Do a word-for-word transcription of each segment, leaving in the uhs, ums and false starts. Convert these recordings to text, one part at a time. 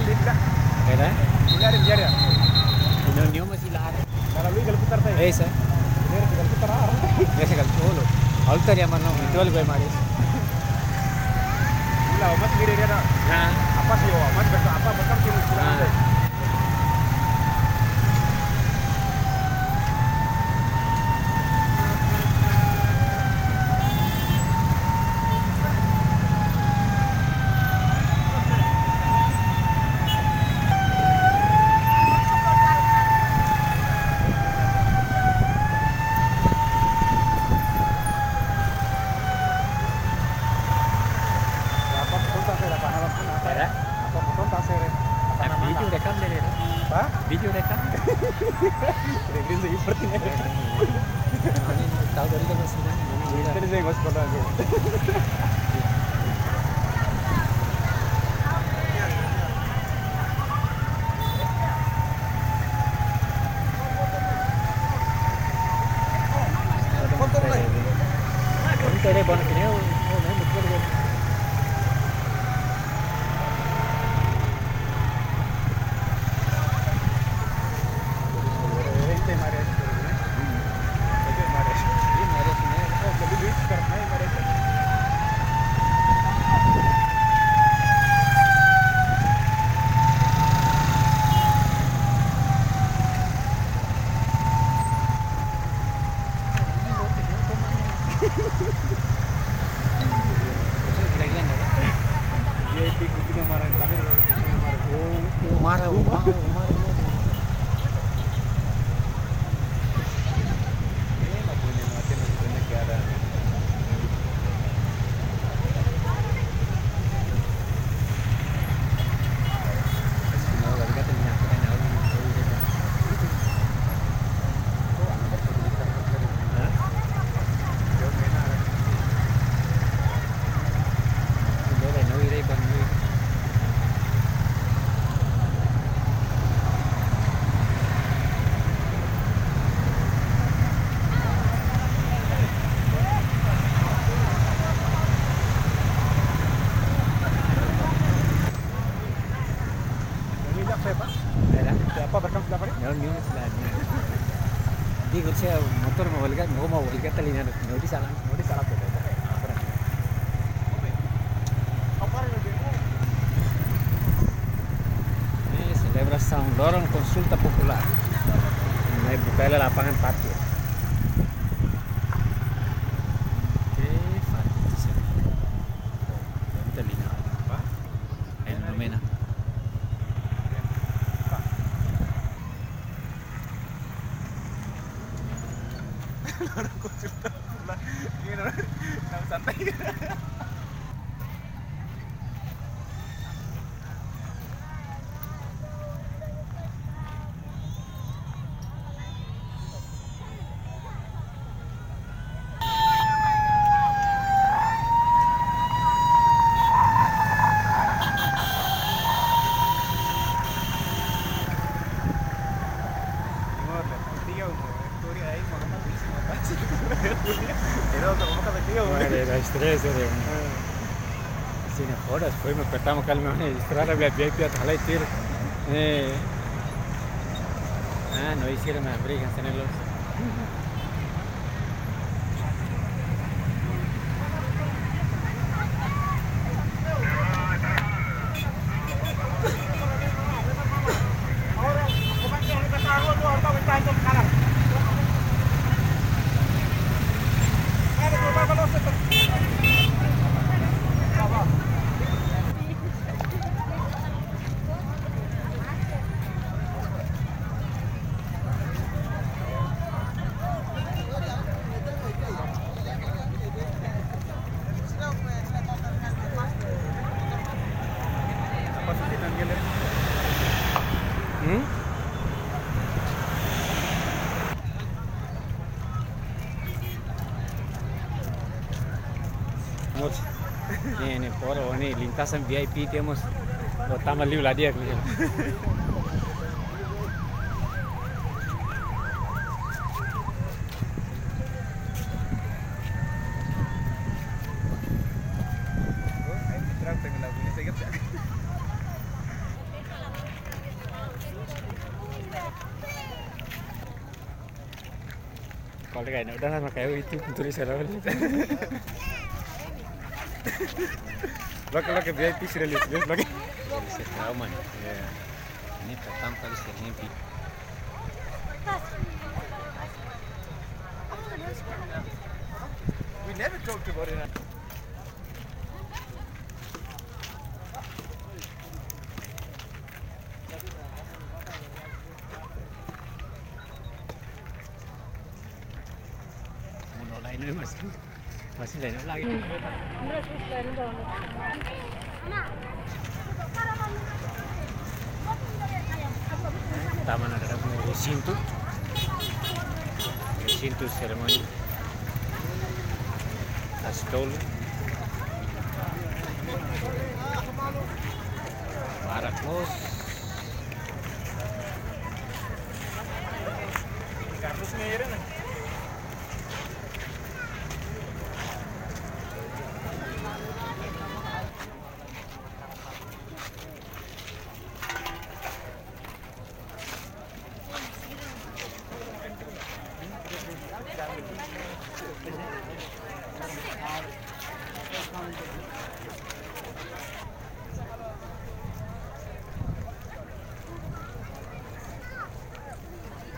Era? Ini ada, ini ada. Ini, ini masih lar. Kalau ini kalau putar tadi. Eh, sa. Ini kalau putar. Ya, sa kalau. Altar ya mana? Itu lebih manis. Lah, mas, dia ada. Nah. Apa sih, oh, mas, betul apa, betul sih, mas, nah. Apa foto tak saya dapat hal apa? Ada? Apa foto tak saya? Apa nama? Video rekam dari. Hah? Video rekam. Ini tahu dari mana sih? Ini dari saya, Mas, pernah. Mara, mara, mara. Ini apa, Pak? Ada. Siapa berkam siapa, Pak? Nyawa nyawa sila. Di kursi motor mau balik, mau mau balik tali nyawa. Nyawa di sana, nyawa di sana, Pak. Ini selebrasaun loron konsulta populár. Mai buka hela lapangan parkir. Oke, parkir di sini. Tali nyawa, Pak. Ai, no mena. Loron konsulta popular. Ini loron, nang santai. Ada stress, ada. Sin jodas, foin mai pertama kali mai estrada, bia bia pia halai tir. Eh. Ah, no hisiram, mas briga, sem luz. Hmm? Mós. Ne'e, ne'e, por, ó, ne'e, lintasan V I P temos. Ó tama liu la di'ak, liu. Kalau kayak udah sama kayak itu, tulis salah. Loke, loke V I P sudah lihat, lihat, loke. Bisa trauma nih. Ya. Ini pertama kali saya mimpi. We never talked about it. Mau lain lagi, Mas. Masih lain lagi. Taman ada resintu. Resintu seremoni. Astol. Barak mós.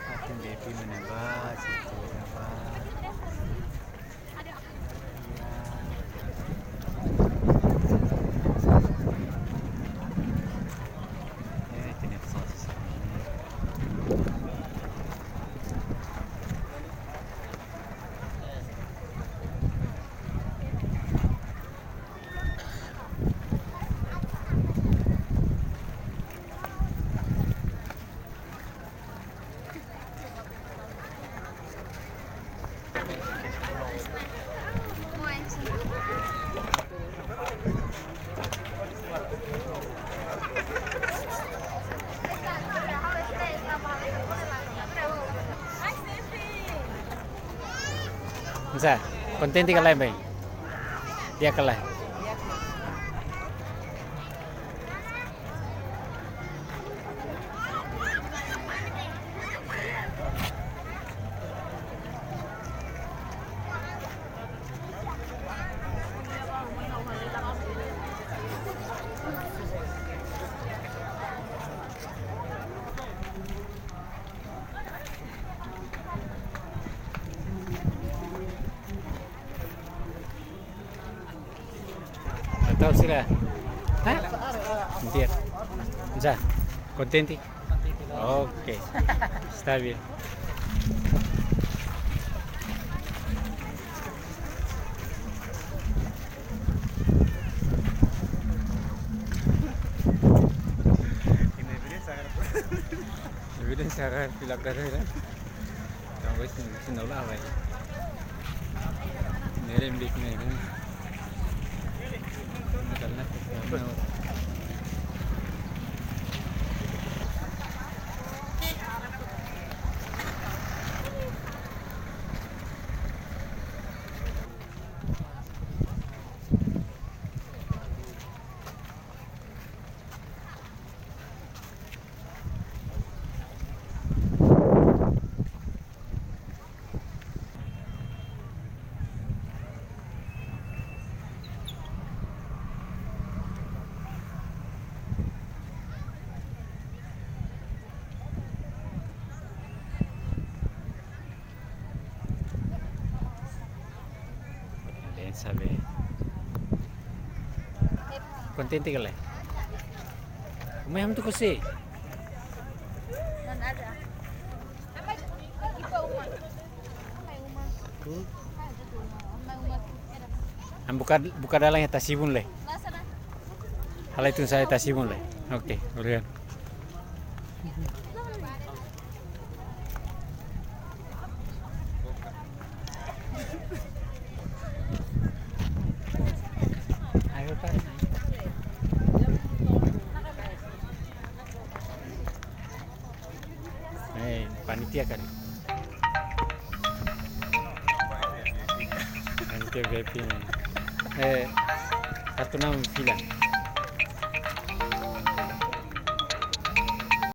Aku bebi mana ba, situ mana ba. Nsa, kontente ka lae, bai? Di'ak ka lae? Atau sila? Hah? Di'ak. Nsa, kontente? Oke. Está bien. Evidence agar pilak dari kan. Kamu sih sih nolak apa ya? Nerem big nih kan. Karena kita mau Alen sabe. Kontente ka lae? Mai ham tu kose. Am buka, buka dalan iha Tasibun lai. Halai tun sai Tasibun lai. Oke, obrigadu. Eh, panitia kan? Panitia V I P. Eh, satu nama fila.